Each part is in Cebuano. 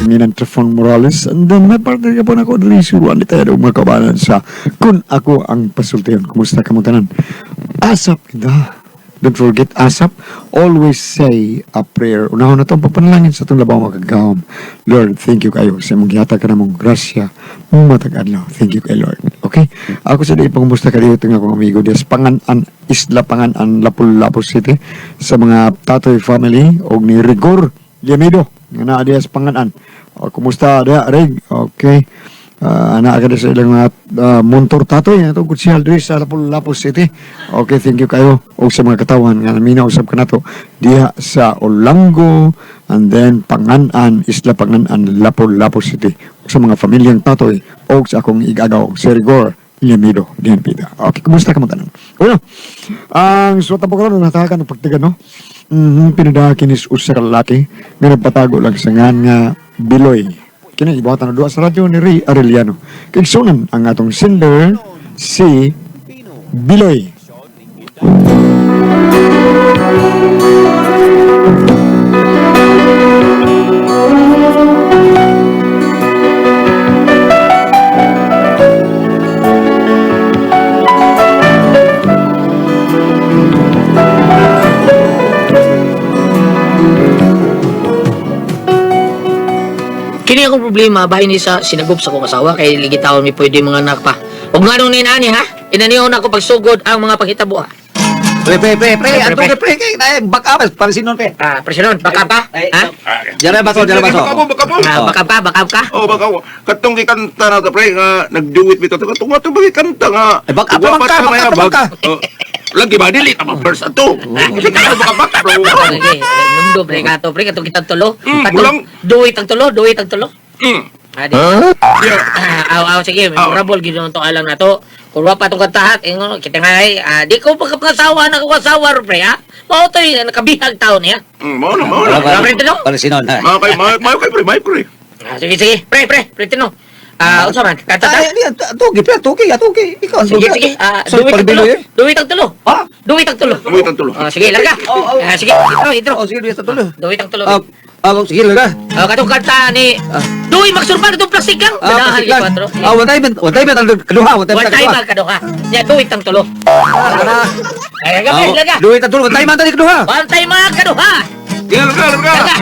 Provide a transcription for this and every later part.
Nginan Trefon Morales. And then may partner ka po na ako diri si Juan Ditero, mga kabanan sa Kun Ako Ang Pasultihan. Kumusta ka mo tanan? Asap kita. Don't forget, asap. Always say a prayer. Unahon na itong papanalangin sa itong labaw makagahom. Lord, thank you kayo sa imong gihatag ka namong grasya matag adlaw. Thank you kay Lord. Okay? Ako sa di pangumusta kayo itong akong amigo dias Pangan-an, Isla Pangan-an, Lapu-Lapu City sa mga Tatoy family og ni Rigor Yamido nga naa dias Pangan-an. O, kumusta diha, Rig? Okay. Ana ka sa ilang mga montor tatoy nga itong kutsihal diri sa Lapu-Lapu City. Okay, thank you kayo og sa mga katawan nga naminaw usab kanato diha sa Olango and then Pangan-an, Isla Pangan-an, Lapu-Lapu City. Ug sa mga pamilyang tatoy og sa akong igagaw si Rigor Lemido diyan pida. Okay, kumusta ka mo tanan? Bueno, ang suwat po karon natakan og pagtigan no. Pinadaki ni usa ka lalaki nga nagpatago lang sa ngan nga Biloy. Kini ibuhatan na duha sa radyo ni Ray Arellano. Kigsunan ang atong sender si Biloy. Kini akong problema bahin ni sa sinagup sa kong asawa kay ligitawon mi pwede mga anak pa. Ug nganong ninani ha? Inaniyon ako pagsugod ang mga panghitabo ha. Pre, pre, pre, pre, Pre, ato pre. pre, pre, kay na back up, para sinon pre. Ah, presidente, baka pa? Ha? Jara baso, jara baso. Baka mo, baka mo. Ah, baka pa, baka ka? Oh, baka mo. Katong gikanta na to, pre, nga nagduwit bitaw. Katong nga to, gikanta nga. Ay, baka pa man ka, baka pa man ka. Oh, lagi ba dili ta verse ato. Kasi ka baka baka bro. Sige, nundom pre kato pre katong kitang tulo. Mm, Katong mulang. duwit ang tulo, duwit ang tulo. Ah, di. Yeah. Ah, aw, aw, sige, Aw. memorable gid to alang na to. Kung wa pa tong kantahat, ingon kita nga ay, ah, di ko pagkapasawa na ko asawa pre ha. Mao to yung nakabihag taon niya. Mao na, mao na. Pre, tino. Para sinon ha. Mao kay mao mao kay pre, mao pre. Ah, sige, sige. Pre, pre, pre, tino. Ah, unsa man? Kanta ta? Ay, atugi, pre, atugi, atugi. Ikaw, Sige, sige. Ah, Sorry, duwit ang tulo. parbilo eh. Duwit ang tulo. Ha? Duwit ang tulo. Duwit ang tulo. Ah, sige, larga. Oh, oh. Ah, sige, intro, intro. Oh, sige, duwit ang tulo. Duwit ang tulo. Ah, ah, sige, larga. Ah, katong kanta ni Duwi magsurban itong plastic lang. Ah, Ganahan plastic lang. kwatro. Ah, one time, kaduha, one time, One time ang kaduha. Ya, duwit ang tulo. Ay, larga, pre, larga. Duwit ang tulo, one time ang kaduha. One time ang kaduha. Sige, larga, larga. Larga.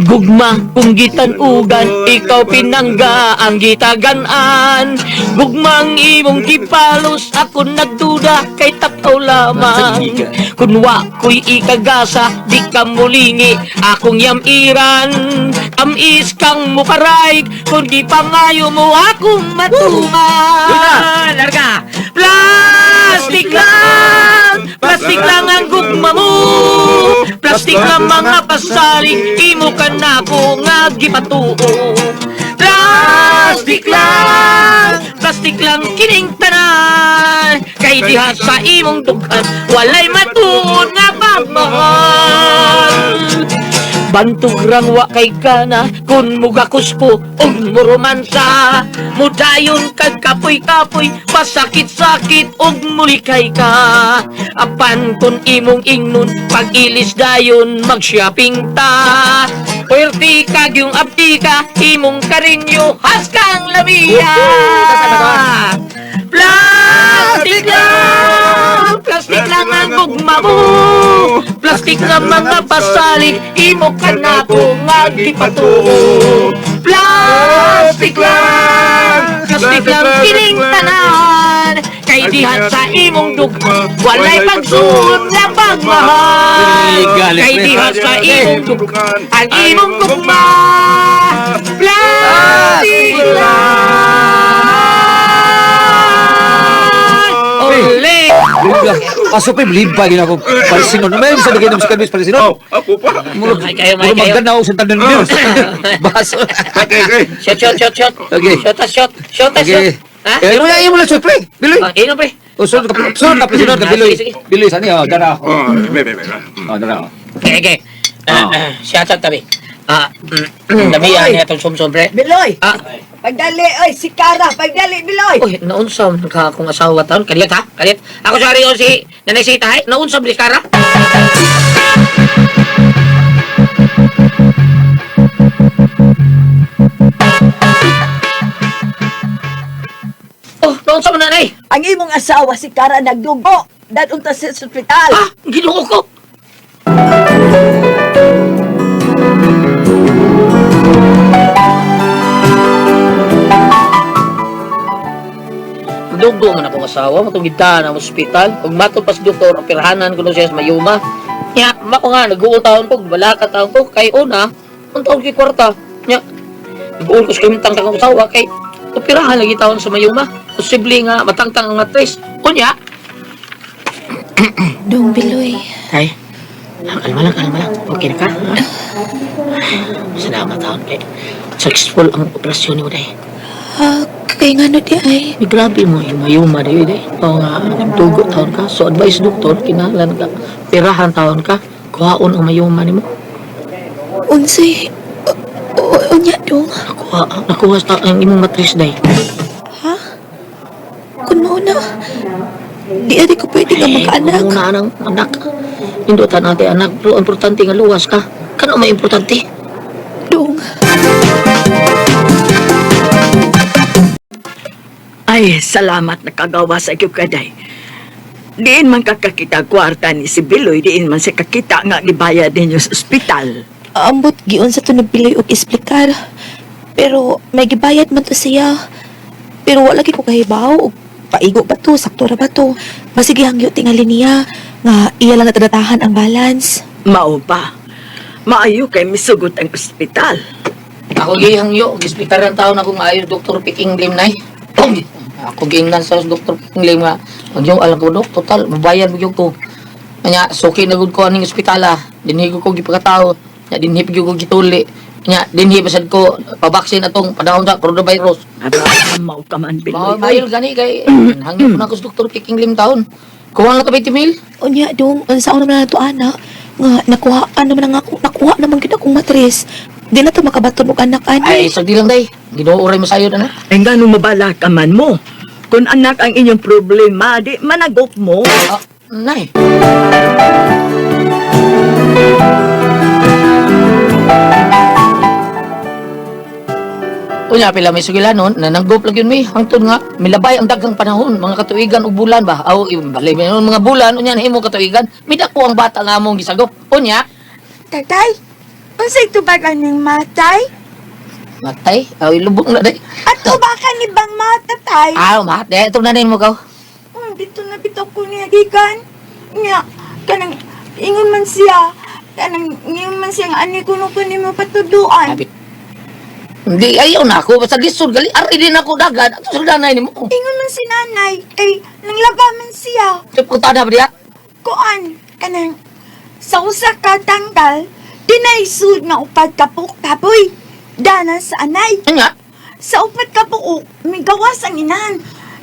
Gugma kung gitan-ugan, ikaw pinangga ang gitagan-an. Gugmang imong gipalos, ako nagduda kay takaw lamang. Kun wa ko'y ikagasa, di ka mulingi, akong yamiran. Tamis kang mukaray, kung di pangayo mo akong matungan. Larga! Plastic lang ang gugma mo. Plastic lang mga pasalig, imo ka na ko nga gipatuo. Plastic lang kining tanan. Kay diha sa imong dughan, walay matuon nga pagmahal. Bantog rang wa kay gana kun mugakos ko og muromansa. Mudayon kag kapoy-kapoy, pasakit-sakit og mulikay ka. Apan kun imong ingnon, pag-ilis dayon mag-shopping ta. Puwerti kag yung abdi ka, imong karinyo, haskang lamia. Plastic lang ang gugma mo. Plastic nga mga pasalig, imo ka na ko nga gipatuo. Plastic lang kining tanan. Kay diha sa imong dughan, walay pagsuot nga pagmahal. Kay diha sa imong dughan, ang imong gugma. Plastic lang. Ole! Paso pre, limpa gina ko. Para sinon. May sa bigay ng si Kalbis para sinon. Oh, ako pa. Murag, May kayo, may murag kayo. magdanaw sa tanan niyo. Baso. Okay, okay. Shot, shot, shot, shot. Okay. Shot, ah, shot. Shot, ah, shot. Okay. Ha? Eh, mo na imo lang pre. Biloy. Ah, ino, pre. Oh, sunod ka, pre, sunod ka, Ah, Biloy. sige, sige. Biloy, sani, oh, dara ako. Oh, be, be, be. Oh, dara ako. Okay, okay. Ah, Ah. ah, shot, shot, tabi. Ah, tabi, ah, niya itong sumsum, pre. Biloy! Ah, Pagdali, oy, si Kara, pagdali, Biloy! uy, naunsa man ka akong asawa taon. Kaliyat, ha? Kaliyat. Ako sa Arion si Nanay Sita, hay. Naunsa, bilis kara. Taon sa man nanay. Ang imong asawa si Kara nagdugo. Dadong ta sa ospital. Ah, Ginoo ko. Dugo man akong asawa, matong gidtaan ang ospital. Ug matod pas doktor, operahanan ko no siya sa mayuma. Nya, mako nga, nag-uul taon ko, wala ka taon ko, kay una, ang taon kay kwarta. Nya, nag-uul ko sa kimtang akong asawa, kay operahan lagi taon sa mayuma. Posible nga, matangtang ang matres. Unya, Dong Biloy, Tay, kalma lang, kalma lang. Okay na ka? Ha? Salamat taon kay successful ang operasyon ni Uday. ah, kay nga no di ay. May grabe mo, yuma-yuma na yun eh. Oo nga, nagdugo taon ka. So advice doktor, kinahanglan ka. Pirahan taon ka. Kuhaon ang mayuma nimo. Unsay, unya dong. Nakuha, nakuha sa ang imong matris day. Ha? Kun mao na, di adi ko pwede nga mag-anak. Muna anang anak. Indutan ate anak. Pero importante nga luwas ka. Kano may importante? Dong, Ay, salamat nakagawa sa iyo kaday. Diin man kakakita kwarta ni si Biloy, diin man siya kakita nga gibayad ninyo sa ospital. ambot giun sa to ni Biloy og isplikar. Pero may gibayad man to siya. Pero wala gyud ko kahibaw og paigo ba to, sakto ra ba to. Masige hangyo tingali niya nga iya lang natadatahan ang balance. Mao ba? Maayo kay misugot ang ospital. Ako gihangyo, gispikaran taon ako maayo Dr. Piking Lim nay. Ako giingnan sa Dr. Piking Lim nga pag yung alam ko dok, total mabayad mo gyud ko. Nya suki na gud ko aning ospitala. Dinhi ko ko gipakatao. Nya dinhi pa gyud ko gituli. Nya dinhi pasad ko pabaksin atong panahon sa coronavirus. Aba, mao ka man, Biloy. Maayol gani kay hangyo ko na ko sa Dr. Piking Lim taon. Kuha na ka 20 mil? Unya dong, unsa naman na to ana nga nakuhaan naman ang ako, nakuha naman gid akong matres. Di na to makabaton og anak Ay, ani. sagdi lang day. Ginoo ray masayo na na. Ay, ngano mabala ka man mo. Kung anak ang inyong problema, di managop mo. Ah, nay. Unya pila may sugilanon nananggop lang yun mi hangtod nga milabay ang daghang panahon mga katuigan ug bulan ba aw balay man mga bulan unya nahimo katuigan midako ang bata nga among gisagop unya. Tatay, unsay tubag aning matay? Matay aw ilubong na day. At tubakan ni bang matatay? Aw mate ito na mo kaw. Dito na bitaw ko niya gikan. Nya, kanang ingon man siya, kanang ingon man siya nga ani kuno ko nimo patuduan. Sabi, hindi ayaw na ako basta lisod gali ari din ako dagan ato sa nimo. Ingon man si nanay, kay nanglaba man siya. Punta na ba diya? Kuan, kanang sa usa ka tanggal, dinay sud nga upat ka buok baboy. Dana sa anay. Ano nga? Sa upat ka buok, migawas ang inahan.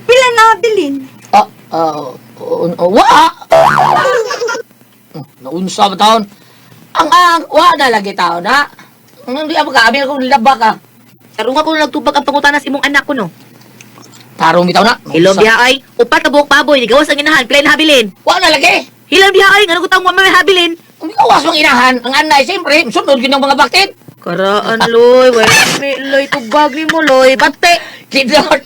Pila na bilin? Ah, ah, wa! Naunsa ba taon? Ang, wa na lagi taon, ha? Hindi ako ka, abi ako nilaba ka. Tarunga ko nagtubag ang pangutana sa imong anak ko no. Tarong bitaw na. Hilom diha ay, upat ka buok baboy, gawas ang inahan, pilay na habilin. Wa na lagi. Hilom diha ay, ngano kutang wa may habilin. Umigawas mong inahan, ang anay, siyempre, sunod yun ang mga bakit. Karaan loy, way mi loy tubag nimo loy, bate. Kidot!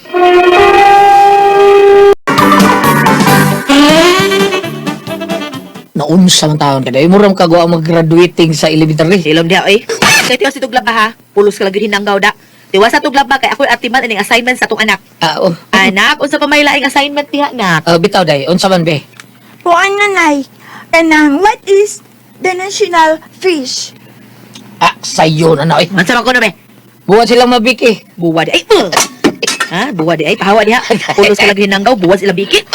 Naunsa man taon ka dahil mo ram kagawa mag-graduating sa elementary. Hilom diha ay. Kay tiwas itog laba ha, pulos ka lagi hinanggaw da. Tiwas sa tug laba kay ako'y atiman ining assignment sa atong anak. Ah, oh. Anak, unsa pa may laing assignment diha nak? Ah, bitaw day, unsa man be? Kuan nanay, kanang what is the national fish? Ah, sayo na na oy. Unsa man ko na be? Buwan silang mabiki. Buwa di ay. Ha, buwa di ay pahawa diha. Pulos ka lagi hinanggaw, buwa sila biki.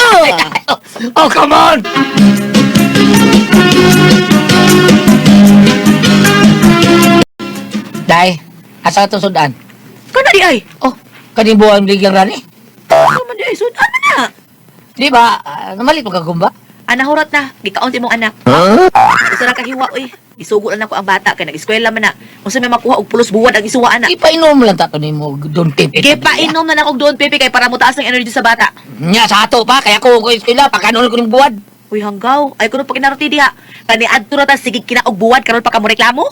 Oh, come on! Day, asa ka itong sudan? Kana di ay. Oh, kaning buwan biglang rani. Ano man di ay sud ano na? Di ba, ah, namalit mo kagumba? Anahurat na, gikaon sa imong anak. Usa ra ka hiwa oy. Isugo na nako ang bata kay nag-eskwela man na. Unsa may makuha og pulos buwan ang isuwa ana. Ipainom lang tato nimo Don Pepe. Gipainom na nako og doon Pepe kay para motaas ang energy sa bata. Nya, sa ato pa, kaya ko ko eskwela, pagkanon ko ning buwan. Uy hanggaw, ay kuno pa kinaroti diha. Kani adto ra ta sige kina og buwan karon pa ka mo reklamo.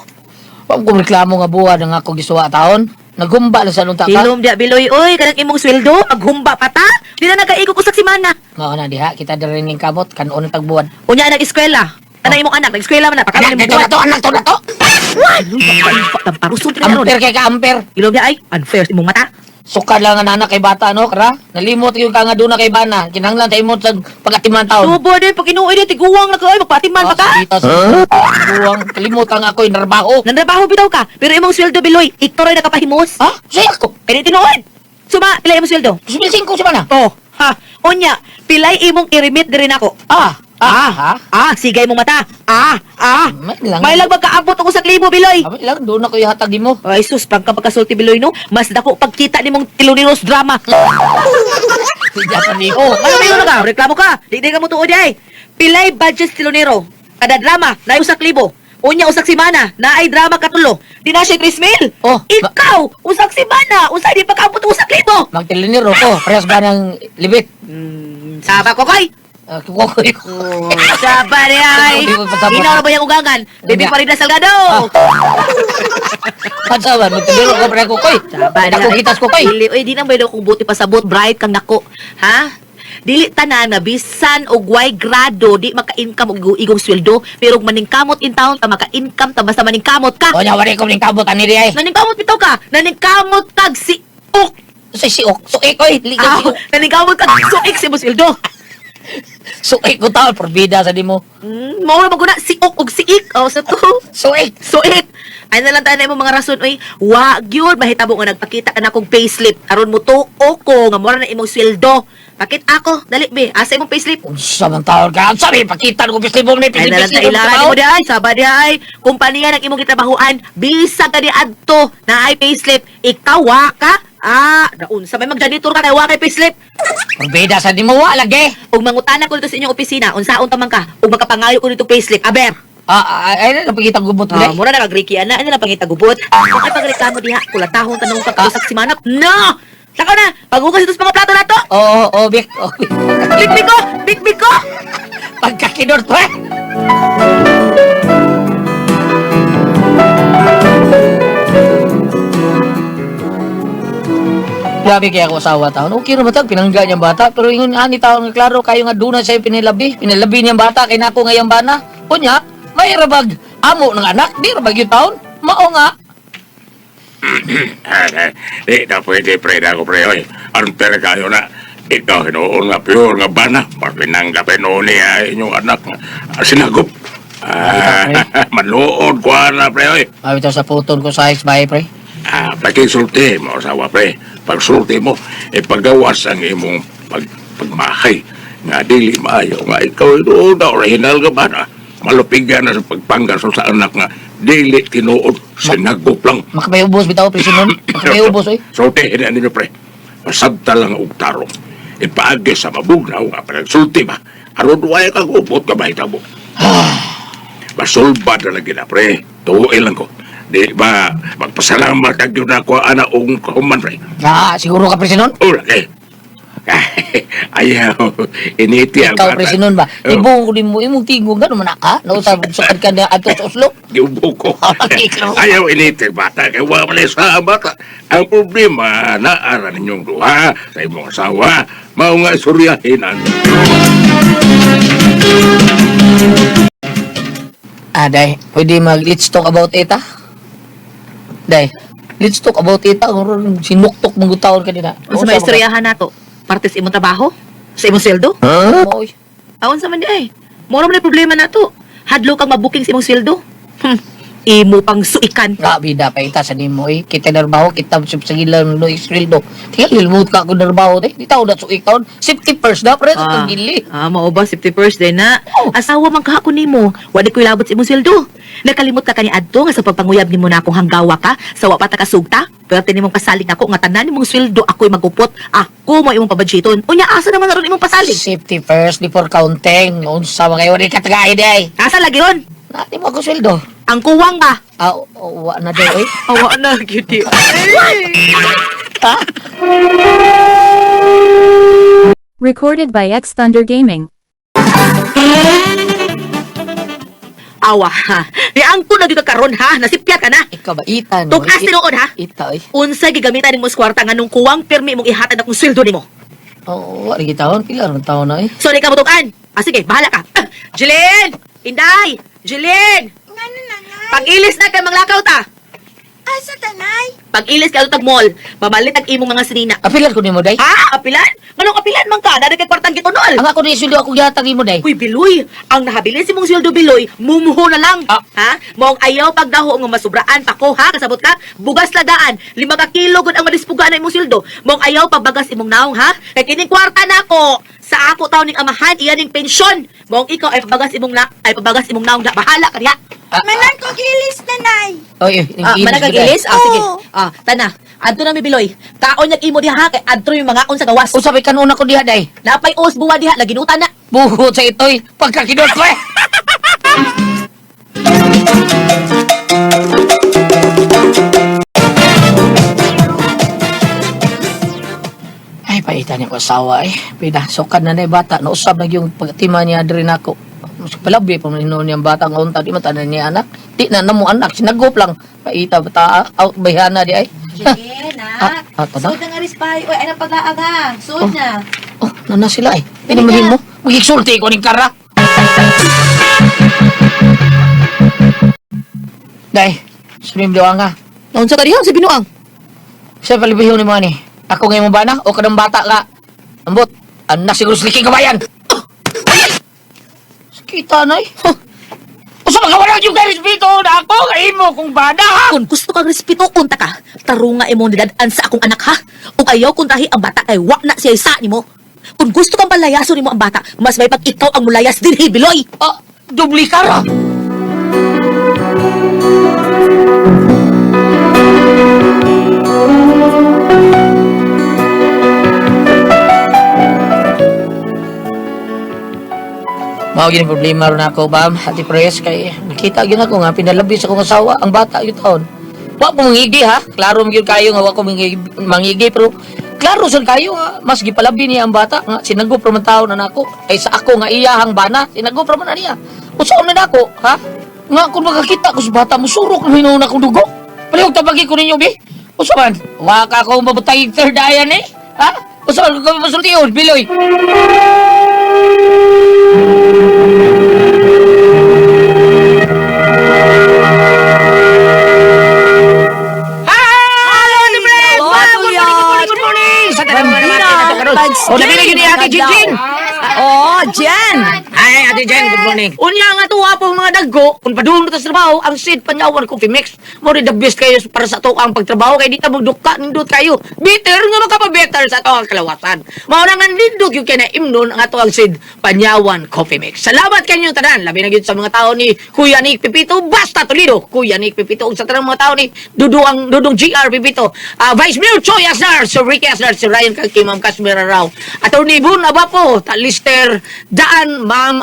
Wa ko reklamo nga buwan ang ako gisuwa taon. Naghumba na sa nung taka. Hilom dia Biloy oy, kanang imong sweldo maghumba pa ta. Di na nagkaigog usak semana. Mao na diha kita diri ning kamot kanon ang tagbuwan. Unya nag-eskwela. Kanang imong anak nag-eskwela man na pakaon Anak imong to buwan. na to, anak to na to. Parusod ka ron. Amper kay ka amper. Hilom dia ay unfair sa imong mata. Suka lang ang anak kay bata no, kara. Nalimot gyud ka nga duna kay bana. Kinahanglan sa imong sa pagatiman taon. Tubo din pag inuoy din tiguang na ka oy magpatiman pa ka. Huh? Buwang kalimutan ako'y narbaho. Nanrabaho bitaw ka, pero imong sweldo Biloy, ito ray nakapahimos. Ha? Siya ako. Kaya di tinuod. Suma, pila imong sweldo? 2005 sa mana. Oh, ha. Unya, pilay imong i-remit diri nako. Ah, ah, ha? Ah, sigay imong mata. Ah, ah. May lang. May lang magkaabot og 1,000 Biloy. May lang doon ako ihatag mo. Ay sus, pagka pagkasulti Biloy no, mas dako pagkita nimong Tiloniros drama. Hindi ni. Oh, ano ba yun ka? Reklamo ka. Di di ka mo tuod ay. Pilay budget Tilonero. Kada drama, naay 1,000. Unya usak semana, naay drama katulo. Di na siya 3 mil. Oh, Ikaw, usak semana, usay di pagkaabot og 1,000. Magtiliniro ko. Parehas ba ng libit? Saba ko koy. Ah, kukoy. Oh, saba ni ay. Hindi ko pasabot. Inaw na ba yung ugangan? Baby Nga. Farida Salgado. Kansawan, magtiliro ko parehas kukoy. Saba ni Dako ay. kitas kukoy. Dili, oy, di na ba kung buti pasabot, bright kang nako. Ha? Dili tanan na bisan og way grado di maka-income og igong sweldo pero og maningkamot in town ta maka-income ta basta maningkamot ka. O nya wala ko ning kabot ani di ay. Naningkamot bitaw ka. Naningkamot kag si ok. Sa siok, suik oy, liga Aw, siok. naningkamot kag suik si sweldo. Suik ko taon porbida sa nimo. Mao ra maguna si ok og siik. Oh, sa to. Suik. Suit. Ay na lang tayo na imong mga rason oy. Wa gyud mahitabo nga nagpakita ka na kong payslip. Aron mo tuo ko nga mura na imong sweldo. Pakit ako, dali be. Asa imong payslip? Unsa man taon ka? Unsa may pakita ko payslip mo ni Ay na lang payslip ta ilahan mo di ay, saba di ay. Kumpanya ng imong gitrabahuan, bisag ka di adto na ay payslip. Ikaw wa ka? Ah, naunsa may magjanitor ka kay wa kay payslip. Porbida sa nimo wa lagi. Ug mangutana ko dito sa inyong opisina, unsaon ta man ka? Ug makapangayo ko dito payslip. Aber. Ah, ah, ay na napakita gubot ko Ah, mura na kagriki ana, ano na pangita gubot. Kung ay pagreklamo diha, kulatahon tanong ka kausap si Manap. No! Saka na, paghugas ito sa mga plato nato. Oo, oo, bik. Oh, bik. Bigbi ko! Bigbi ko! Pagkakinor to eh. Grabe kaya ako asawa taon. Okay ra ba tag pinangga niyang bata pero ingon ani taon nga klaro kayo nga duna siya pinilabi. Pinilabi niyang bata kay nako ngayang bana. Unya, may rabag amo ng anak, di rabag yung taon. Mao nga. Di na pwede, pre, na ako, pre, oy. Unfair kayo na. Ikaw, hinuon nga, pure nga bana. Pagpinangga pinuon niya inyong anak. Ah, sinagop. Ah, manuod ko na, pre, oy. Mabitaw sa putol ko sa ex bahay pre. Ah, pakisulti mo, asawa, pre. Pagsulti mo, ipagawas ang imong pagmahay. Nga dili maayo nga ikaw hinuon na original nga bana. Malupigan na sa pagpanggas sa anak nga dili tinuod, sinagop lang. Makamayubos bitaw pre sinon. Makamayubos oy. Sultihin na ninyo, pre. Pasabta lang og tarong. Ipaagi sa mabugnaw nga panagsulti ba? Aron way kang upot ka ba mo? Masulbad na lagi na, pre. Tuuin lang ko. Di ba, magpasalamat ang yun ako, ana, og kahuman, pre. Ah, siguro ka pre sinon. O, lagi. Ayaw, initi ang Ikaw bata. pre sinon ba? Oh, Ibong ko din mo imong tingog gano man ka? Nausab sukad ka na adto sa Oslo. Giubo ko. Ikaw. Ayaw initi bata, kay wala man sa bata. Ang problema, naara ninyong duha sa imong asawa, mao nga istoryahin ang Ah, day, pwede mag let's talk about it ah. Day, let's talk about it ah. Kung sinuktok mong gutawon kanina. Unsa may istoryahan nato? Parte sa imong trabaho? Sa imong sweldo? Huh? Oy. Aon sa man di ay. Mura man ang problema nato. Hadlo kang mabuking sa imong sweldo. Imo pang suikan. Grabe da pa ita sa nimo eh. Kita narbaho, kita sa gilan no isrildo. Tinggal lilmut ka kung narbaho day. Di tao na suik taon. Safety first na, pre, sa gili. Ah, mao ba safety first day na. Oh. Asawa man ka ako nimo. Wala ko'y labot sa imong sweldo. Nakalimot ka kani adto nga sa pagpanguyab nimo na akong hanggawa ka sa wa pa ta kasugta. Pero nimong pasalig ako nga tanan nimong sweldo ako'y magupot. Ako mo imong pabudgeton. Unya asa naman aron imong pasalig? Safety first before counting. Unsa man kayo, wala ka tagay day. Asa lagi ron? Nati mo ako sweldo. Ang kuwang ba? Ah, wa na daw eh. Awa na gyud. Ha? Recorded by X Thunder Gaming. Awa ha. Niangko na gyud ka karon ha, nasipya ka na. Ikaw ba ita no? Tukas tinuod ha. Ita oy. Unsa gigamitan nimo sa kwarta nganong kuwang pirmi imong ihatag akong sweldo nimo? Oo, wala gitawon pila ron taon na eh. So di ka motukan. Ah sige, bahala ka. Ah, Jeline! Inday! Jeline! Ngano nanay? Pag-ilis na kay manglakaw ta. Asa tanay? Pag-ilis ka tag mall, mamalit ang imong mga sinina. Apilan ko nimo day. Ha? Apilan? Manong apilan man ka? Dali kay kwartang gitunol. Ang ako ni sweldo ako gihatag nimo day. Uy, Biloy, ang nahabilin si mong sweldo, Biloy, mumuho na lang. Ah. Ha? Maong ayaw pagdaho nga masubraan pa ko, ha? Kasabot ka? Bugas lagaan. 5 ka kilo gud ang madispugaan na imong sweldo. Maong ayaw pagbagas imong naong, ha? Kay kining kwarta nako sa ako taon ning amahan, iyan ning pensyon. Maong ikaw ay pabagas imong na, ay pabagas imong naong. Bahala ka diha. Manan ko gilis nanay. Oy, Ah, managag-ilis? Ah, sige. Oo. Ah, tana. Adto na mi Biloy. Kaon nag imo diha ha, kay adto yung mga on sa gawas. Usa may kanuna ko diha day. Napay os buwa diha laginutan na. Buhot sa itoy pagkakinot ko eh. Ay, paitan niya ko asawa eh. Pinasukan na na yung bata. Nausab na yung pagtima niya diri nako. Mas palabi pa man hinuon niyang bata nga unta. Di man tanan niya anak. Di na namo anak. Sinagop lang. Paita bata. Out bayhana di ay. Jeline, Ah, ah, tana? Sud na nga rispay. Uy, ay paglaag ha. Sud na. Oh, nana sila eh. Pinimahin mo. Magigsulti ko ning kara. Day, sabihin mo nga. Naunsa ka diha sa binuang? Siya palibihin ni mo ani. Ako ngayon mo ba na? O kanang bata ka? Ambot, anak siguro sliking kabayan. Sakita na eh. Usa magkawala yung kay respeto na ako kay mo kung bana ha. Kung gusto kang respeto, unta ka. Tarunga imong nidad-an sa akong anak ha. Ug ayaw kung tahi ang bata kay wa na siya isa nimo. Kung gusto kang palayason nimo ang bata, mas may pag ikaw ang mulayas dinhi Biloy. Ah, dubli ka ra. Mao gyud ang problema ron ako, bam. Ate Pres, kay nakita gyud ako nga pinalabi sa akong asawa ang bata gyud taon. Wa ko mangigi ha. Klaro man gyud kayo nga wa ko mangigi, mangigi pero klaro sad kayo nga mas gipalabi niya ang bata nga sinagop ra man taon na nako ay sa ako nga iyahang bana sinagop ra man na niya. Usaon na nako ha? Nga kung makakita ko sa bata musurok na hinuon akong dugo. Palihog tabagi ko ninyo bi. Usa man, wa ka ko mabutay third ayan eh. Ha? Usa man ko masultihon biloy. Hello, Ate Pres! Good morning, good morning, good morning! Sa tanan naman natin ato karon. O, labi na yun ni Ate Jinjin! Oh, Jen! Ay, Ate Jen, good morning. Unya nga tuwa po mga daggo, kung padulong na ta sa trabaho, ang seed panyawan coffee mix. Mo rin the best kayo para sa ato ang pagtrabaho kay di ta magduka nindot kayo. Bitter nga makapabetter sa ato ang kalawasan. Mao na nga nindot yung kay na imnon ang ato ang seed panyawan coffee mix. Salamat kanyo tanan, labi na gyud sa mga tao ni Kuya Nick Pipito, basta Toledo. Kuya Nick Pipito ug sa tanang mga tao ni Dudong Dudong GR Pipito. Ah, Vice Mayor Choi Asnar, Sir Ricky Asnar, Sir Ryan Kaki, Ma'am Casmera Rao. Attorney Boon Abapo, Ta Lister Daan, Ma'am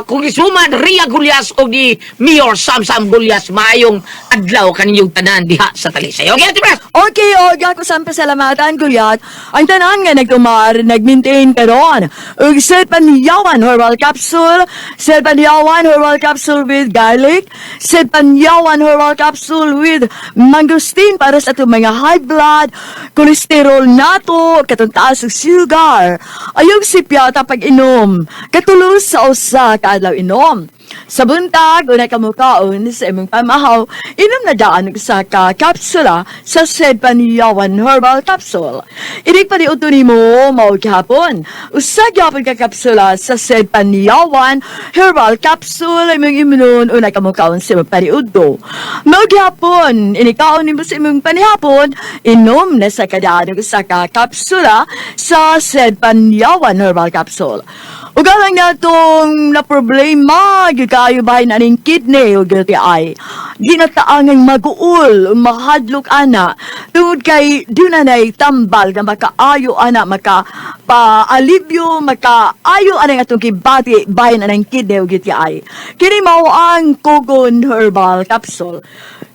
Congresswoman Ria Gulyas o di Mayor Samsam Gulyas. Maayong adlaw kaninyong tanan diha sa Talisay. Okay, Ate Pres? Okay, Olga, ko sa pasalamatan, Gulyat. Ang tanan nga nagtumar, nag-maintain karon. Ug sa panyawan herbal capsule, sa panyawan herbal capsule with garlic, sa panyawan herbal capsule with mangosteen para sa atong mga high blood, cholesterol nato, katong taas og sugar. Ayog sipyata pag-inom, katulos sa usa ka adlaw inom. Sa buntag, una ka mukaon sa imong pamahaw, inom na daan og usa ka kapsula sa Sedpaniyawan Herbal Capsule. Inig pa ni udto nimo mao gihapon. Usa gyapon ka kapsula sa Sedpaniyawan Herbal Capsule imong imnon una ka mukaon sa imong paniudto. Mao gihapon, inikaon nimo sa imong panihapon, inom na sa kadaan og usa ka kapsula sa Sedpaniyawan Herbal Capsule. Ugalang na itong na problema, gikayo ba na ning kidney o UTI. Ginataangang maguol, mahadlok ana, tungod kay doon na tambal nga makaayo ana, maka paalibyo, makaayo ana nga itong kibati, bahin na ng kidney o UTI. Kini mao ang Kogon Herbal Capsule.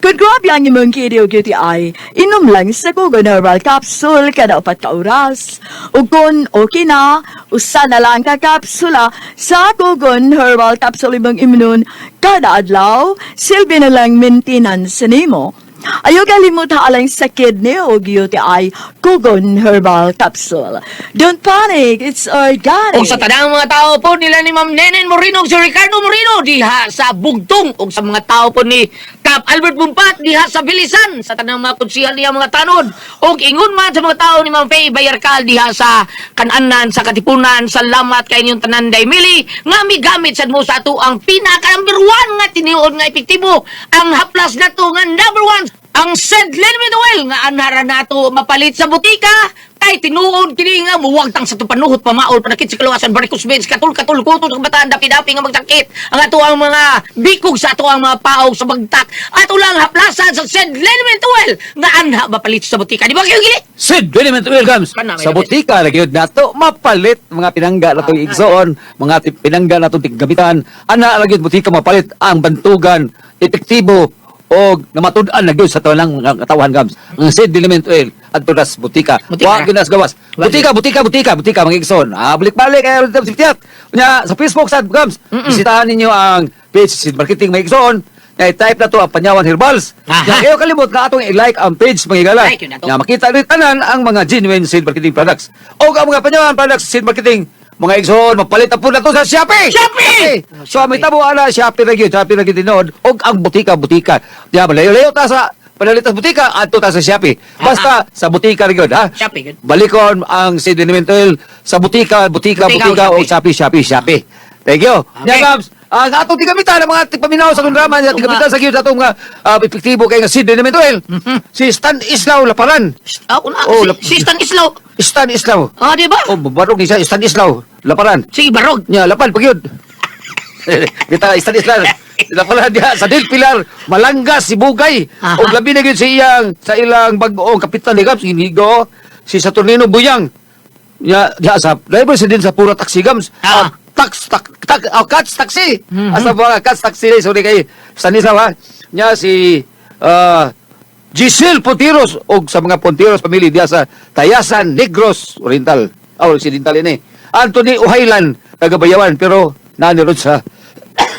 Kung grabe ang imong kidney o UTI, inom lang sa Kugon Herbal Capsule kada 4 ka oras. Ug kung okay na, usa na lang ka kapsula sa Kugon Herbal Capsule imong imnon kada adlaw, silbi na lang maintenance nimo. Ayaw kalimut alang sa kidney o UTI, Kugon Herbal Capsule. Don't panic, it's organic. Og sa tanang mga tao po nila ni Ma'am Nenen Moreno ug si Ricardo Moreno diha sa Bugtong, ug sa mga tao po ni Kap Albert Bumpat diha sa Bilisan, sa tanang mga konsihal niya mga tanod, ug ingon man sa mga tao ni Ma'am Faye Bayarcal diha sa Kananan sa Katipunan. Salamat kay inyong tanan, Day Mili, nga migamit sad mo sa ato ang pinaka number one nga tinuod nga epektibo ang haplas nato nga number one, ang St. Liniment Oil nga anhara nato mapalit sa butika, kay tinuod kini nga muwagtang sa tupanuhot, pamaol, panakit sa kaluwasan, varicose veins, katul-katul, kuto sa kabataan, dapi-dapi nga magsakit ang ato ang mga bikog sa ato ang mga paog sa bagtak. Ato lang haplasan sa St. Liniment Oil nga anha mapalit sa butika. Di ba kayo gili? Sid Liniment Oil, Gams. Kana, may Sa lapit. butika lagi yun nato mapalit mga pinangga na itong igsoon, mga pinangga na itong tiggamitan. Ana lagi butika mapalit ang bantugan, epektibo o namatud-an na gyud sa tanang mga katawan, Gams. Ang Sid Liniment Oil adto nas butika. Butika. Wa gyud nas gawas. Wa Butika, butika, butika, butika mga igsoon. Ah, balik-balik kay Siptiat. Unya sa Facebook sad, Gams. Bisitahan ninyo ang page Sid Marketing, mga igsoon. Na i-type na to ang Panyawan Herbals. Aha. Nya kayo kalimot nga atong i-like ang page, mga higala. Like yun na to. Nya makita rin tanan ang mga genuine seed marketing products. O ang mga Panyawan products seed marketing. Mga igsoon, mapalit na po na to sa Shopee! Shopee! So, may tabo ana, Shopee ra gyud, Shopee ra gyud tinuod. Og ang butika, butika. Nya malayo-layo ta sa panalit sa butika, adto ta sa Shopee. Basta sa butika ra gyud, ha? Shopee gyud. Balikon ang seed liniment oil sa butika, butika, Butika butika, o o Shopee, Shopee, Shopee. Thank you. Okay. Nya Gabs, ang atong tigamitan ang mga tigpaminaw sa atong drama, ang tigamitan sa gyud sa atong epektibo kay nga seed liniment oil. Si Stan Islaw Laparan. Ako na, Oh, si Stan Islaw. Stan Islaw. Ah, di ba? Oh, barog ni siya, Stan Islaw Laparan. Sige, barog. Nya lapan pag yun. Kita Stan Islaw. Laparan diha sa Del Pilar, Malanga, Sibugay. Aha. Og labi na gyud sa iyang sa ilang bag-ong kapitan ni Gabs, hinigo si Saturnino Buyang. Nya diha sa driver si din sa Pura Taxi, Gams. Ah. Ah, tax tak tak oh, Cats Taxi. Asa ba Cats Taxi ni, sorry kay Stanislaw ha. Nya si Giselle Pontiros og sa mga Pontiros family diha sa Tayasan, Negros Oriental. Oh, Occidental ini. Anthony Uhaylan, taga Bayawan, pero naani ron sa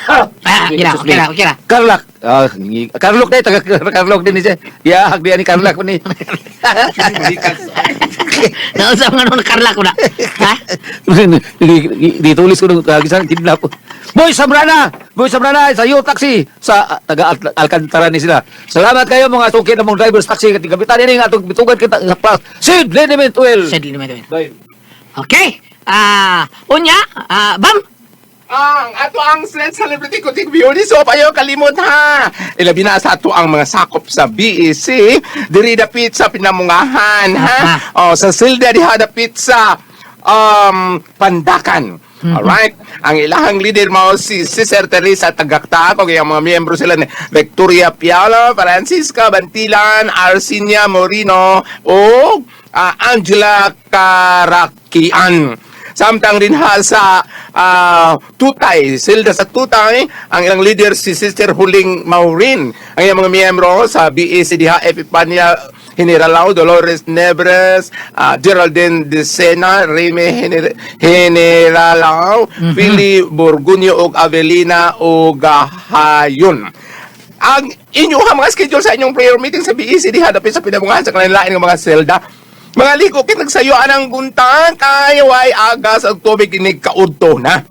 Ah, okay ra, okay ra, okay ra. Carlac. Ah, Carloc na taga Carloc din siya. Ya, hagdian ni Carlac ni. Nausa mga nung nakarla ko na. Ha? Ditulis ko nung kagisan kidnap. Boy Samrana! Boy Samrana sa iyo taxi sa taga Alcantara ni sila. Salamat kayo mga suki ng mga drivers taxi kat gamitan ini nga atong bitugan kita sa plus. Sid Liniment Oil. Sid Liniment Oil. Bye. Okay. Ah, unya, bam. Ang ato ang celebrity Kutik Beauty Soap, ayaw kalimot ha. Ilabi na sa ato ang mga sakop sa BEC diri dapit sa Pinamungahan ha. Oh, sa Silda diha dapit sa Pandakan. Alright? Ang ilahang leader mao si Cesar Teresa Tagaktak ug ang mga miyembro sila ni Victoria Piala, Francisca Bantilan, Arsinia Morino o Angela Carakian. Samtang din ha sa Tutay, silda sa Tutay, ang ilang leader si Sister Huling Maureen. Ang ilang mga miyembro sa BAC diha, Epipania Generalao, Dolores Nebres, Geraldine De Sena, Remy Generalao, Philly Borgunyo ug Avelina Ogahayon. Ang inyo ha mga schedule sa inyong prayer meeting sa BEC diha dapit sa Pinamungahan sa kalain-lain nga mga selda. Mga liko kit nagsayo ang guntang kay way agas ang tubig inig kaudto na.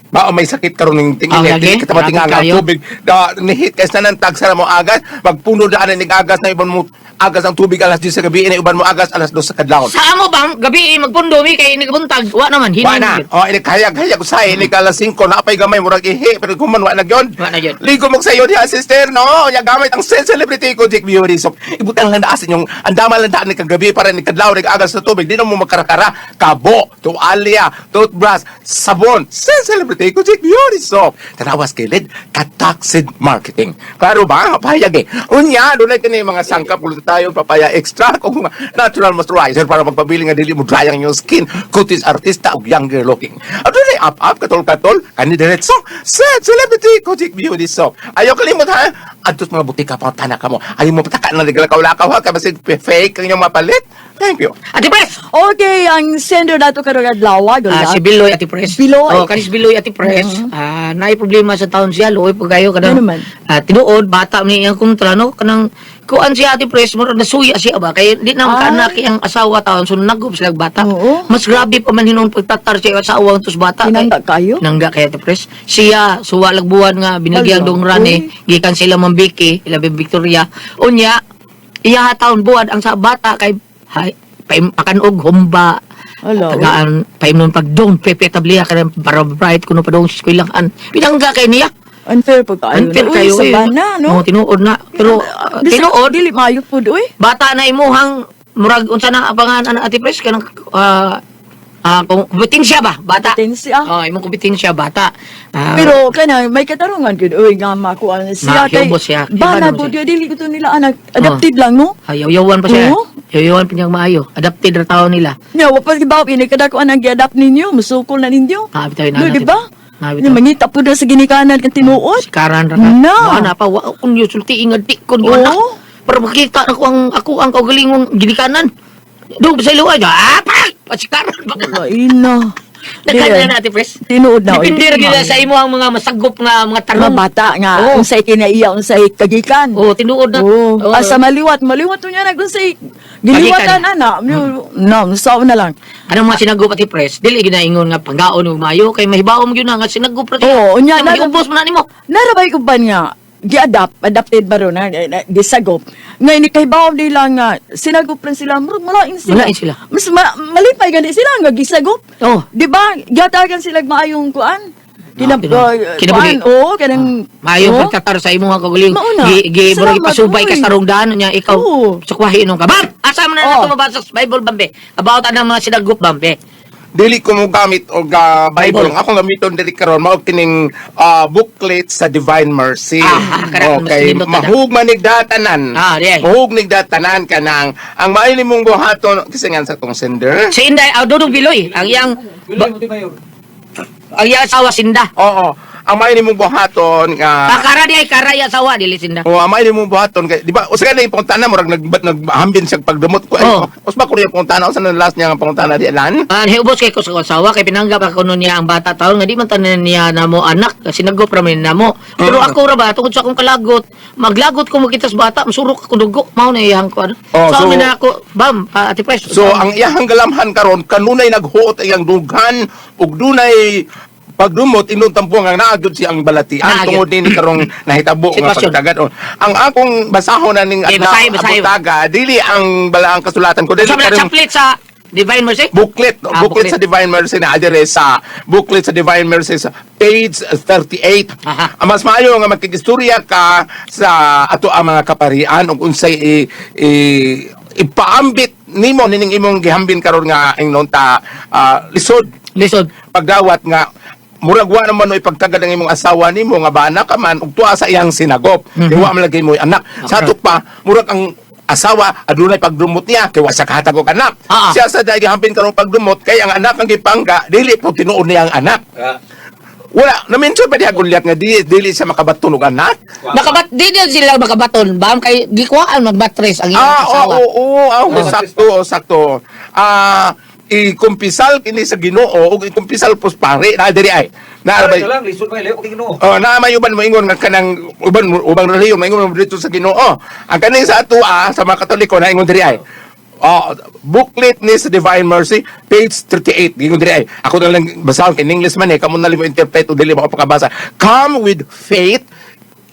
Ba may sakit karon ning tingin Ah, lagi? kita patinga Grabe ang kayo. tubig da nihit kay sa tag sa mo agas magpuno daan ning agas na iban mo agas ang tubig alas 10 sa gabi na iban mo agas alas 2 sa kadlawon. Sa amo bang gabi eh, magpundo mi kay nagbuntag. Wa naman Wa hinay. na. Oh, ini kaya kaya ko sa ini alas 5 na apay gamay murag ihi pero kuman wa na gyud. Wa na gyud. Ligo mo sa iyo diha, sister, no. Nya gamit ang celebrity ko Jake Beauty Soap. Ibutang lang daan inyong andama lang daan ni kagabi para ni kadlaw ni agas sa tubig. Di na mo magkarakara. Kabo, tuwalya, toothbrush, sabon. Celebrity ko Jake Beauty Soap. Tanawas kilid kataxid marketing. Klaro ba? Pahayag eh. Unya, dunay kini mga sangkap ulit tayo papaya extra kung mga natural moisturizer para magpabili nga dili mo dry ang inyong skin, kutis artista ug younger looking. Adunay up up katol katol kani diretso sa Celebrity Kojic Beauty Soap. Ayaw kalimot ha. Adto sa mga butika, pangutana ka mo. Ayaw mo pataka na naglakaw-lakaw ha, kasi fake ang inyong mapalit. Thank you. Ate Pres! Okay, ang sender nato karong adlaw, Ah, si Gulyat. Biloy Ate Pres. Biloy. Oh, kanis Biloy Ate Pres. Ah, naay problema sa taon siya, luoy pagayo kanang. Ano man? Ah, tinuod bata ni iyang kontra no kanang kuan siya Ate Pres, murag nasuya siya ba kay di na makaanak iyang asawa taon so nagup sila bata. Oo. Mas grabe pa man hinon pagtatar siya asawa ang tus bata. Tinangga kayo? Nangga kay Ate Pres. Siya suwa buwan nga binagyang Ala, dong rani uy. gikan sila Mambiki, ila Victoria. Unya iya taon buwan ang sa bata kay hay pakanog humba. Ala, uy. Tagaan paimnon pag dong pepe tabliya kanang para bright kuno pa dong sa eskwelahan. Pinangga kay niya. Unfair po kayo. Unfair Uy, kayo sa eh. bana, no? Oo, tinuod na. Pero Bisag tinuod dili maayo pud uy. bata na imuhang murag unsa na abangan ana Ate Pres kanang kung kompetensya ba bata. Kompetensya. Oh, imong kompetensya bata. Ah, Pero kana may katarungan gyud uy nga makuha na siya kay Makiubos siya. Bana Iba naman pud siya. dili ko to nila anak adopted lang no. Yaw-yawan pa siya. Oo. Yaw-yawan pa niyang maayo. Adapted ra tao nila. Nya wa pa gibaw ini kada ko anang gi-adapt ninyo, musukol na ninyo. Ah, bitaw na. No, di ba? Na, Nya bitaw. mangita pud na sa ginikanan kang tinuod. Sikaran ra ka. Na. Wala pa wa kun yung sulti ingad di kun Oo. anak. Para makita na ko ang ako ang kaugalingong ginikanan. Doon sa luwa ah, pa! Pasikaran ba ka? Ina. Nagkanya na, Ate Pres. Tinuod na. oy. Depende ra gyud na sa imo ang mga masagop nga mga Mga tarong. bata nga Oo. unsay kinaiya unsay kagikan. Oo, tinuod na. Oo. Oo. Asa maliwat, maliwat to niya nag unsay giliwatan Kagikan. ana. No, sao na lang. Anong mga sinagop Ate Pres? Dili ginaingon nga panggaon ug maayo kay mahibaom gyud na nga sinagop ra siya. Oo, unya, Kaya magiubos man na nimo. Narabay ko ba nga gi-adapt, adapted ba ron, ha? Gisagop. Ngayon, ikahibaw nila nga, sinagop lang sila, murag malain sila. Malain sila. Mas malipay gani sila nga gisagop. Oo. Di ba? Gatagan sila maayong kuan. Kinabuhi. Kuan, oo, kanang Maayo oo. pagtatar sa imong kaugalingon. Mauna. Gi gi murag Salamat, ipasubay ka uy. sa tarong daan nya ikaw Oo. sukwahi nung ka. Bam! Asa man na Oo. nato mabasa sa Bible bambe? About anang mga sinagop bambe. Dili ko mo gamit og Bible. Bible. Ang akong gamiton dili karon mao kining booklet sa Divine Mercy. Ah, karak, mas Okay, nindot na. mahug man nigdatanan. Ah, di ay. Mahug nigdatanan kanang ang maayo nimong buhaton kasi nga sa tong sender. Si Inday, ah, Dudong Biloy, ang iyang ang iyang asawa sinda. Oo, ang maayo nimong buhaton nga Ah, kara di ay kara iyang asawa dili sinda. Oo, ang maayo nimong buhaton kay di ba usa ka pangutana murag nag naghambin siya pagdumot ko. Ay, Oo. usba ko niya pangutana usa na last niya nga pangutana di alan. Ah, hiubos kay ko sa asawa kay pinanggap ako nun niya ang bata taon nga di man tanan niya namo anak kasi nagop ra man namo. Pero ako ra ba tungod sa akong kalagot, maglagot ko makita sa bata, masurok ako dugo, mao na iyang ko ano. Oh, so, so- na ako, bam, ah, Ate Pres. So ang iyahang galamhan karon kanunay naghuot iyang dughan ug dunay pagdumot inong tampo nga naa gyud siyang balatian Naa gyud. tungod nini karong nahitabo nga Sitwasyon. pagtagat. Oh, ang akong basahon na ning Okay, adlaw basahin, basahin. abutaga dili ang balaang kasulatan ko dili Sa mga karong chaplet sa Divine Mercy? booklet, Ah, booklet booklet. sa Divine Mercy na adire sa booklet sa Divine Mercy sa page 38. Aha. Ang mas maayo nga makigistorya ka sa ato ang mga kaparian ug unsay ipaambit nimo nining imong gihambin karon nga ingnon ta lisod Lisod. pagdawat nga murag wa naman no ipagtagad ang imong asawa nimo nga bana ka man ug tuwa sa iyang sinagop. Kay wa man lagi mo anak. Sa ato pa murag ang asawa adunay pagdumot niya kay wa siya kahatag og anak. Ah, ah. Siya sa dahil gihampin karong pagdumot kay ang anak ang gipangga dili po tinuod niya ang anak. Wala na-mention pa diha Goliath nga dili siya makabaton og anak. Nakabat di din sila makabaton, bam kay gikuhaan magbatres ang iyang Ah, asawa. oo, oo, oo, sakto, oh, sakto. Ah, ikumpisal kini sa Ginoo ug ikumpisal pos pare na diri ay. Na Lang, lisod pa ilayo kay Ginoo. Oh, na may uban moingon nga kanang uban ubang relihiyon moingon mo dito sa Ginoo. Ang kaning sa ato sa mga Katoliko na ingon diri ay. Oh, booklet ni sa Divine Mercy, page 38. Ingon diri ay. Ako na lang basahon kay in English man eh, kamo na lang mo interpret o dili mo ako pakabasa. Come with faith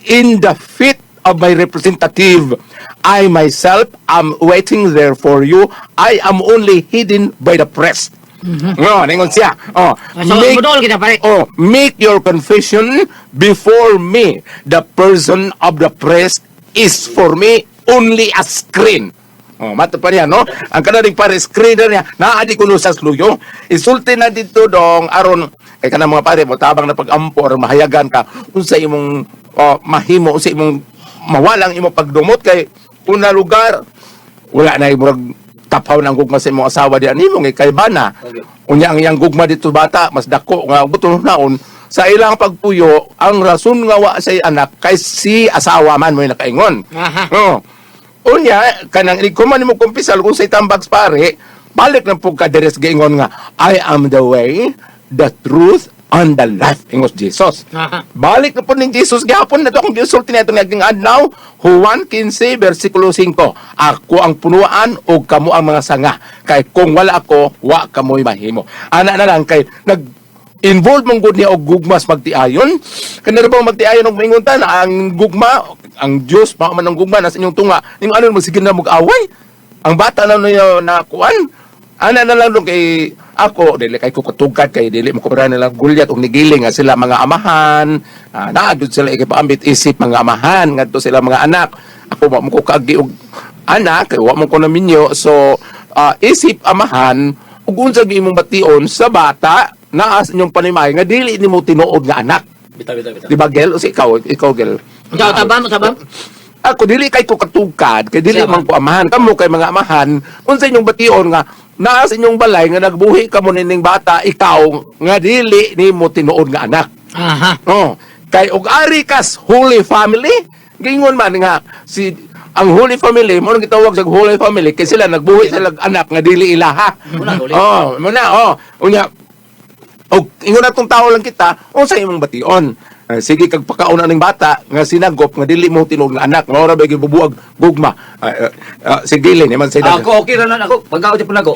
in the feet of my representative. I myself am waiting there for you. I am only hidden by the press. No, ningon siya. Oh, So, budol kita pare. Oh, make your confession before me. The person of the priest is for me only a screen. Oh, mato pa niya, no? Ang kanaring pare screen na niya, naadi kuno sa sluyo. Isulti na dito dong aron kay kanang mga pare mo tabang na pag-ampo aron mahayagan ka unsa imong oh, mahimo unsa imong mawalang imong pagdumot kay una lugar wala na murag Tapaw ng gugma sa imong asawa diyan nimo nga kay bana. Unya ang iyang gugma dito bata mas dako nga buto naon sa ilang pagpuyo ang rason nga wa say anak kay si asawa man mo'y nakaingon. Aha. Oo. Unya kanang ikaw man nimo kumpisal kung say tambag pare, balik na pug ka diri sa giingon nga I am the way, the truth and the life, ingos Jesus. Aha. Balik na po ni Jesus gihapon na to akong gisulti nito nga adlaw, Juan 15 versikulo 5. Ako ang punuan ug kamo ang mga sanga. Kay kung wala ako, wa kamoy mahimo. Ana na lang kay nag involved mong gud niya og gugmas magtiayon. Kanira bang magtiayon og maingon ta na ang gugma, ang Dios pa man ang gugma nasa inyong tunga. Ning ano magsige na mag-away. Ang bata na niya na kuan. Ana na lang dong kay ako dili kay ko katugkad kay dili mo kubra nila gulyat og nigiling nga sila mga amahan, naa gyud sila ikipaambit isip mga amahan ngadto sila mga anak. Ako wa mo ko kaagi og anak kay wa mo ko naminyo, so isip amahan ug unsa gyud imong bation sa bata naa sa inyong panimay nga dili nimo tinuod nga anak. Bitaw, bitaw, bitaw. Di ba, Gel? O si ikaw, Gel? Ikaw, tabam, tabam. Ako dili kay ko katugkad kay dili Siya man ko amahan kamo kay mga amahan unsa inyong bation nga naa sa inyong balay nga nagbuhi kamo nining bata ikaw nga dili nimo tinuod nga anak. Aha. Oh, kay og ari kas Holy Family, giingon man nga si ang Holy Family mo nang gitawag sa Holy Family kay sila nagbuhi sila og anak nga dili ilaha. Muna, huli. Oh, muna oh. Unya og ingon atong tao lang kita, unsa imong bation? Sige kag pakauna ning bata nga sinagop nga dili mo tinuod nga anak, mao ra ba gibubuag gugma. Sige lin man say Ako okay ra na ako. Pagkaon siya po nako.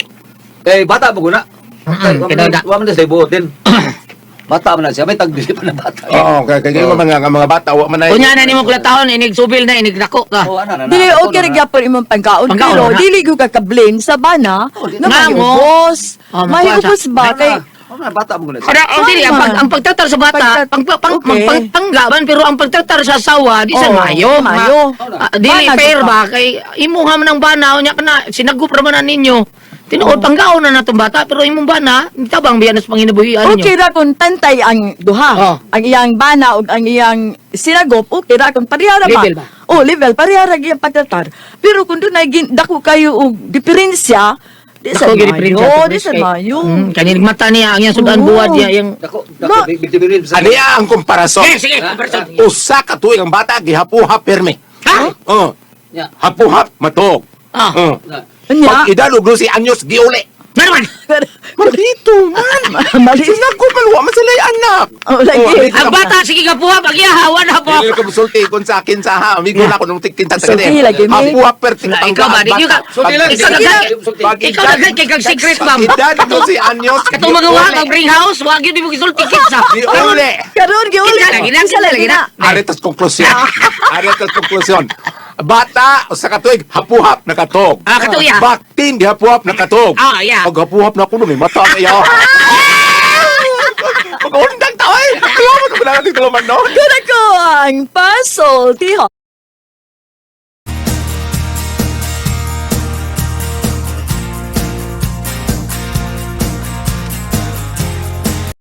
Kay bata mo guna. Kinoda. Wa man na sa ibuotin. Bata man na siya, may tagdili pa na bata. Oo, kay kay mga nga mga bata wa man ay. Unya na nimo kulatahon, inig subil na, inig dako ka. Oh, ana na. na. Dili Ako okay na ra na. gyapon imong pangkaon Pangkaon pero na. dili gyud ka ka-blame sa bana na Nga mo. mahiubos. Oh, makuha Mahiubos ba kay Oh, na bata mo guna siya. Kada ang dili ang pagtatar sa bata, pang pang pang pangga man, pero ang pagtatar sa asawa di sa Oo, mayo. mayo. Dili Bana, fair gyud ba kay imuha man ang bana unya kana sinagup ra man na ninyo. Tinuod panggaon na natong bata pero imong bana tabang biya na sa panginabuhian ninyo. Okay ra kung tantay ang duha. Oh. Ang iyang bana ug ang iyang sinagop, okay ra kung pareha ra ba? Level ba? Oh, level pareha ra gyud ang pagtratar. Pero kung dunay dako kayo og diferensya, di sa Dako gyud diferensya mayo, to, di sa kay- mayo. Kaning mata niya ang iyang sudan Oo. buwad niya yang Dako, dako, big big big. Aniya ang komparason. Sige, sige, komparasyon. Usa ka tuig ang bata gihapuhap pirmi. Ha? Oh. Nya. Hapuhap matog. Ah. Oh. Na. Unya. Pag edad og 12 anyos giuli. Nga naman. Malito man. Mali. Sinagop man wa man sila anak. Oh, lagi. Oh, Ang bata sige ka puha pag iya hawa na po. Dili ka musulti kung sa akin sa ha. Amigo na ako nung tikin sa Sulti lagi, mi. Hapuhap perti Na, ikaw ba? Di ka Sulti lang, ikaw sulti naghan lang, sulti. ikaw naghan kay kag secret ma'am. Edad 12 anyos. Katong mga wa kag bring house, wa gyud mo gisulti kinsa. Giuli. Karon gyud. Kinsa lagi na, kinsa lagi na. Ari tas konklusyon. Ari tas konklusyon. Bata usa ka tuig hapuhap nakatog. Ah, katong iya. Baktin gihapuhap nakatog. Ah, iya. Pag hapuhap na kuno may mata na iya. Pag undang ta ay. Kaya mo na natin tuluman no. Kun ako ang pasultihon.